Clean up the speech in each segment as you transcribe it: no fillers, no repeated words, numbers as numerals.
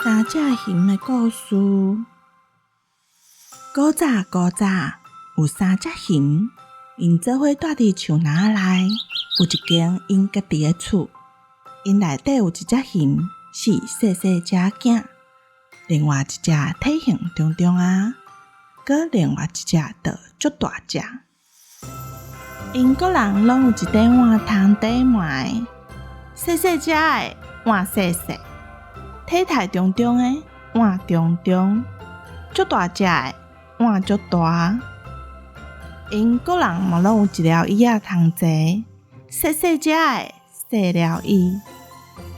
三隻熊的故事。古早古早有三隻熊，𪜶做伙蹛佇樹林內，有一間𪜶家己的厝。𪜶內底有一隻熊是細細隻囝，另外一隻體型中中仔，閣另外一隻就足大隻。𪜶各人攏有一頂碗通綴糜，細細隻的碗細細，體態中中的碗中中，足大隻的碗足大。𪜶各人嘛攏有一寮椅仔通坐，細細隻的細寮椅，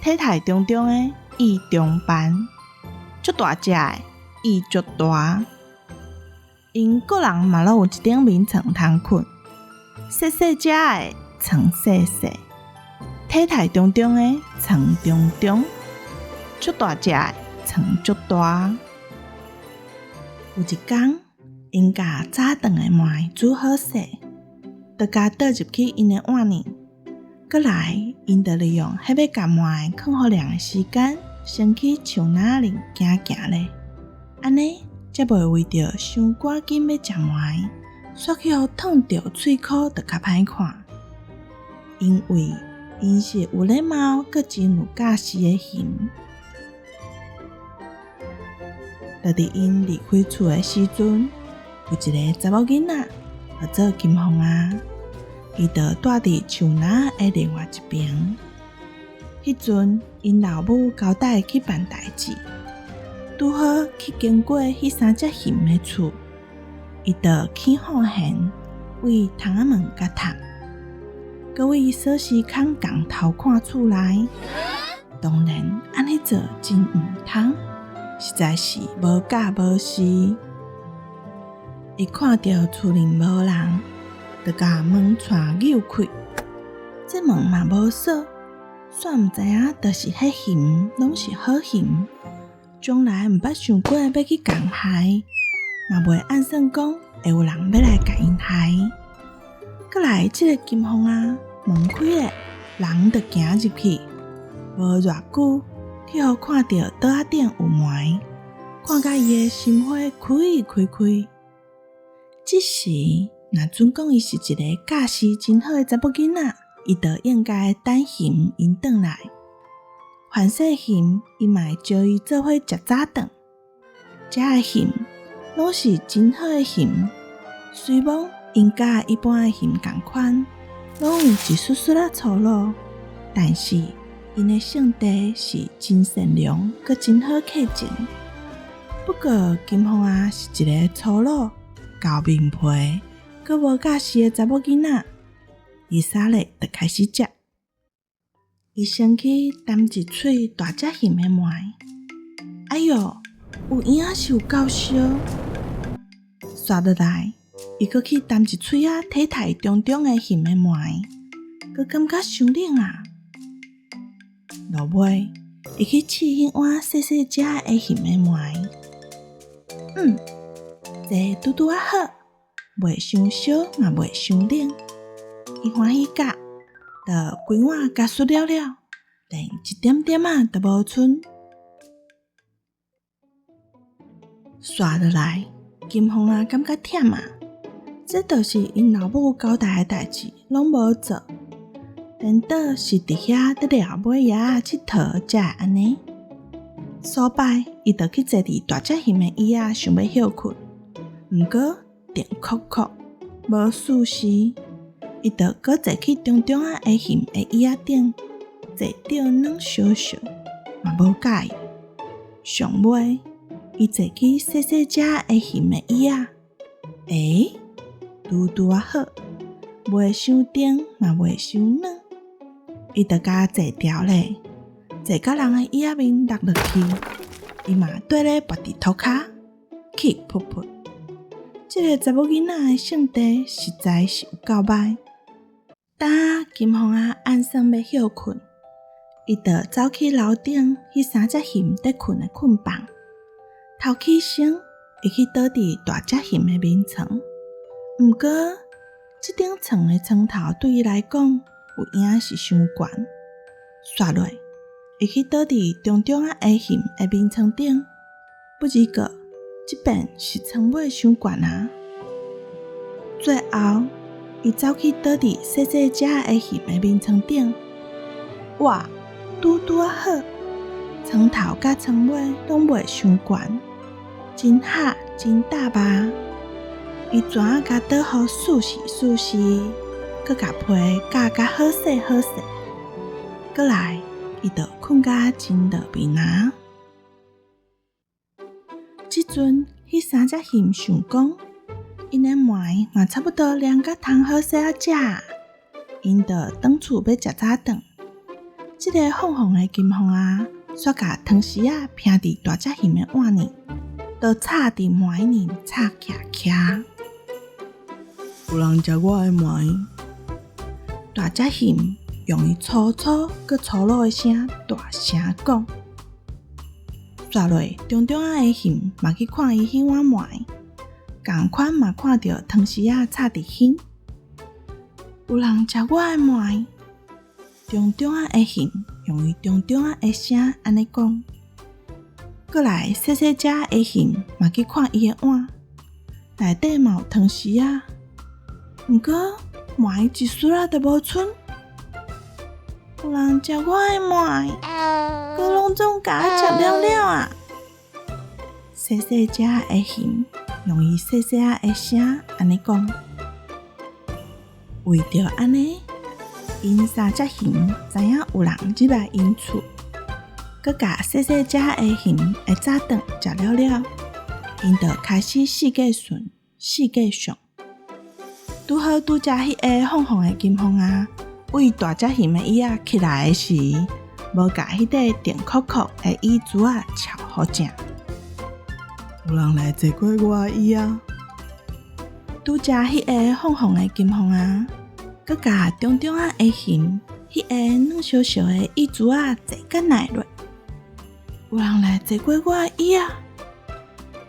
體態中中的椅中班，足大隻的椅足大。𪜶各人嘛攏有一頂眠床通睏。細細隻的床細細，體態中中的床中中，足大隻的床足大。有一工，𪜶共早頓的糜煮好勢，就共倒入去𪜶的碗裡。閣來，𪜶就利用彼欲共糜囥予涼的時間，先去樹林裡行行咧。按呢，才袂為著傷趕緊欲食糜，煞去予燙著喙箍，就較歹看。因為𪜶是有禮貌閣真有教識的熊。就佇𪜶離開厝的時陣，有一個查某囡仔，號做金鳳仔，伊就蹛佇樹林的另外一爿。彼陣，𪜶老母交代去辦代誌，拄好去經過彼三隻熊的厝。伊就起放弦，對窗仔門共探，閣對鎖匙孔仝偷看厝內。當然，按呢做真毋通，實在是無教無識。伊看著厝裡無人，就共門掣扭開。這門嘛無鎖，煞毋知影，就是彼熊攏是好熊，從來毋捌想過欲去共害。嘛袂按算講會有人欲來共𪜶害。閣來，這个金鳳仔，門開咧，人就行入去，無偌久，去予看著桌仔頂有糜，看甲伊的心花開開開。這時，若準講伊是一个教識真好的查某囡仔，伊就應該等熊𪜶轉來。凡細熊，伊嘛會招伊做伙食早頓。遮的熊攏是真好的熊，雖罔𪜶佮一般的熊仝款，攏有一絲絲仔粗魯，但是𪜶的性地是真善良，閣真好客情。不過金鳳仔是一个粗魯、厚面皮、閣無教識的查某囡仔，伊啥咧就開始食。伊先去擔一喙大隻熊的糜，哎喲，有影是有夠燒。煞落來，伊閣去擔一喙仔體態中中的熊的糜，閣感覺傷冷啊。落尾，伊去試彼碗細細隻的熊的糜，這拄拄仔好，袂傷燒嘛袂傷冷。伊歡喜甲，就規碗共啜了了，連一點點仔都無賰。煞落來，金鳳仔感覺忝啊！這就是𪜶老母交代的代誌，攏無做，顛倒是佇遐佇掠尾仔𨑨迌，才會按呢。所擺，伊就去坐佇大隻熊的椅仔，想欲歇睏，毋過定硞硞，無舒適，伊就閣坐去中中仔的熊的椅仔頂，坐著軟燒燒，嘛無佮意。上尾，伊坐去細細隻的熊的椅仔，欸，拄拄仔好，袂傷重嘛袂傷軟，伊就共坐牢咧，坐甲人的椅仔面落落去，伊嘛綴咧跋佇塗跤，氣噗噗。這个查某囡仔的性地實在是有夠歹。當金鳳仔按算欲歇睏，伊就走去樓頂彼三隻熊佇睏的睏房，頭起身，伊去倒佇大隻熊的眠床。毋過，這頂床的床頭對伊來講有影是傷懸。煞落，伊去倒佇中中仔的熊的眠床頂，不而過，這遍是床尾傷懸啊！最後，伊走去倒佇細細隻的熊的眠床頂，哇，拄拄仔好，床頭佮床尾攏袂傷懸，真合真搭吧。伊旋仔共倒予舒適舒適，閣共被蓋甲好勢好勢，過來伊就睏甲真落眠啊。這陣，彼三隻熊想講，𪜶的糜嘛差不多涼甲通好勢仔食，𪜶就轉厝欲食早頓。這个鳳凰的金鳳仔，煞共湯匙仔拚佇大隻熊的碗裡，就插佇糜裡插徛徛。有人食我的糜。大隻熊用伊粗粗閣粗魯的聲大聲講。煞落中中仔的熊嘛去看伊彼碗糜，仝款嘛看著湯匙仔插佇耳。有人食我的糜。中中仔的熊用伊中中仔的聲按呢講。過來細細隻的熊嘛去看伊的碗，內底嘛有湯匙仔，毋過糜一絲仔都無賰。有人食我的糜，閣攏總共我食了了啊！細細隻的熊用伊細細仔的聲按呢講。為著按呢，𪜶三隻熊知影有人入來𪜶厝，閣共細細隻的熊的早頓食了了，𪜶就開始四界巡、四界上。拄好拄才彼个鳳凰的金鳳仔，為大隻熊的椅仔起來的時，無共彼塊電硞硞的椅柱仔抾予正。有人來坐過我的椅仔。拄才彼个鳳凰的金鳳仔，閣共中中仔的熊，彼个軟燒燒的椅柱仔坐甲耐落。有人來坐過我的椅仔。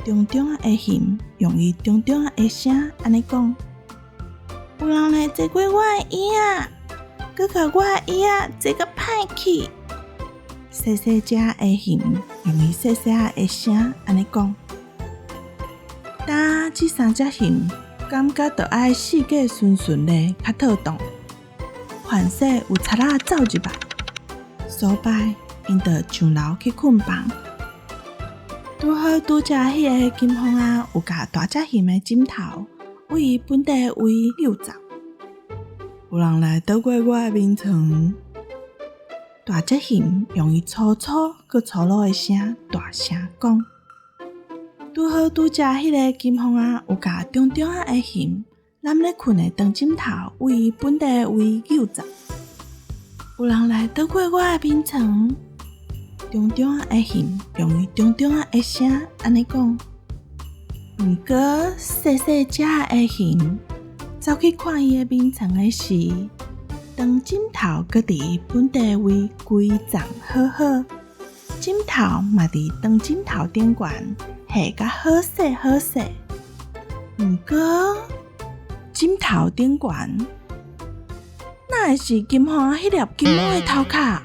中中仔的熊用伊中中仔的聲按呢講。有人來坐過我的椅仔，閣共我的椅仔坐甲歹去。細細隻的熊用伊細細仔的聲按呢講。當這三隻熊感覺著愛四界巡巡咧較妥當，凡勢有賊仔走入來，所擺𪜶就上樓去睏房。拄好拄才彼个金鳳仔有共大隻熊的枕頭位伊本底位溜走。有人來倒過我的眠床。大隻熊用伊粗粗閣粗魯的聲大聲講。拄好拄才彼个金鳳仔有共中中仔的熊攬咧睏的長枕頭位伊本底位溜走。有人來倒過我的眠床。中中仔的熊用伊中中仔的聲按呢講。毋過細細隻的熊走去看伊的眠床的時，長枕頭閣佇伊本底位歸葬好好，枕頭嘛佇長枕頭頂懸下甲好勢好勢。毋過枕頭頂懸，哪會是金鳳仔彼粒金毛的頭殼？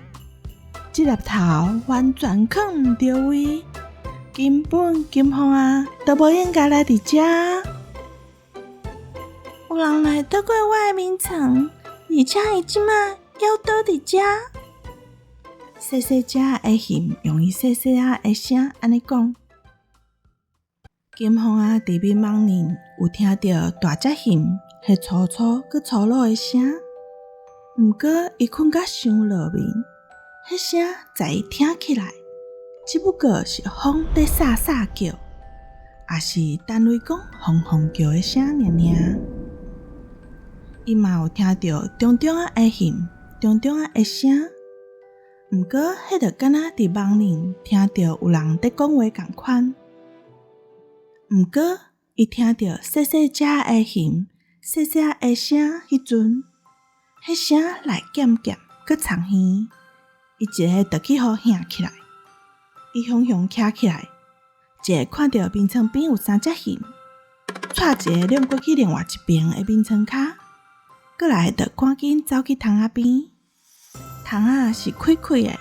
這粒頭完全囥毋著位，根本金鳳仔都無應該來佇遮。有人來倒過我的眠床，而且伊這馬猶倒佇遮。細細隻的熊用伊細細仔的聲按呢講。金鳳仔佇眠夢裡有聽著大隻熊彼粗粗閣粗魯的聲，毋過伊睏甲傷落眠，彼聲在伊聽起來，只不過是風佇沙沙叫，抑是單位講轟轟叫的聲爾爾。伊嘛有聽著中中仔的熊中中仔的聲，毋過彼就敢若佇夢裡聽著有人佇講話仝款。毋過伊聽著細細隻的熊細細的聲彼陣，彼聲來漸漸閣藏耳，伊一个就去予嚇起來，伊雄雄徛起來，一个看著眠床邊有三隻熊，掣一个轉過去另外一邊的眠床跤，過來就趕緊走去窗仔邊，窗仔是開開的，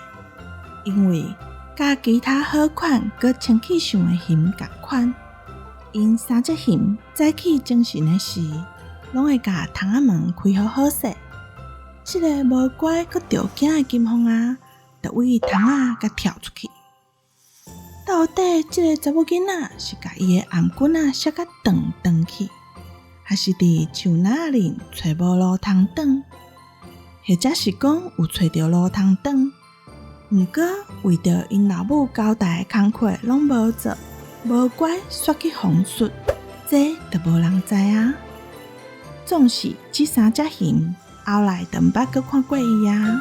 因為佮其他好款閣清氣相的熊仝款，𪜶三隻熊早起精神的時，攏會共窗仔門開予好勢。這个無乖閣著驚的金鳳仔，就對窗仔共跳出去。到底這个查某囡仔是共伊的頷頸仔摔甲斷斷去，還是佇樹林仔裡揣無路通轉，或者是講有揣著路通轉，毋過為著𪜶老母交代的工課攏無做，無乖煞去予人術，這就無人知啊。總是這三隻熊後來就毋捌閣看過伊啊。